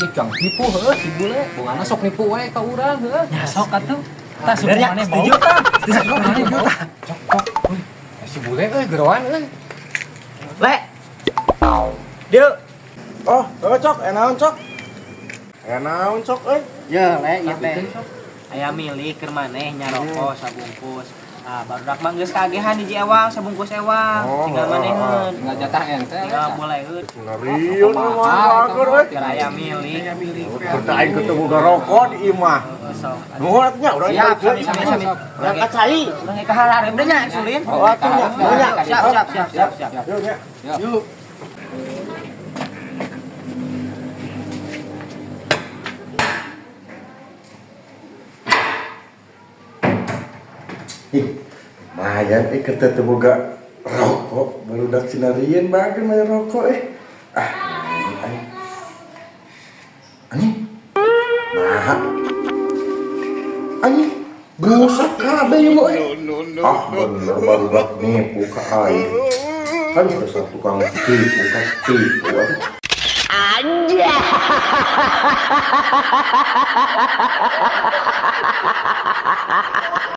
Ieu jang tipu heuh si bule. Bungana sok nipu wae ka urang heuh. Ya sok atuh. Tah Bener ya, maneh setuju bau. tah. Setuju tah. Cok cok. Euy, si bule euy geroan euy. Le. Dieu. Oh, heuh cok, enaon cok? Enaon cok euy? Ya, le, ieu teh. Aya milik keur maneh nya rokok sabungkus. Ah, barudak mah geus kagehan hiji ewang sabungkus ewang. Oh, Tinggal oh, maneheun. Tinggal jatah ente. Tinggal boleheun. Ngeriun euy mah bager euy. Biar aya milik. Keur aing ketemu boga rokok di imah. Heeh, sok. Nuhun atuh nya urang Siap, balik sami sami sami. Urang ka cai. Urang ge kaharep nya Sulin. Oh, atuh nya. Nuhun nya. Siap, siap, siap, siap, siap. Yuk nya. Yuk. Ih, lumayan eh keur teu boga rokok barudak sinarieun bager main rokok eh. Ah, aing. Anjing. Nah. Anjing. Busak kabeh ieu mah euy. Ah, bener barudak nipu ka aing. Aduh, dasar tukang tipu ka tipu aduh. Anjay.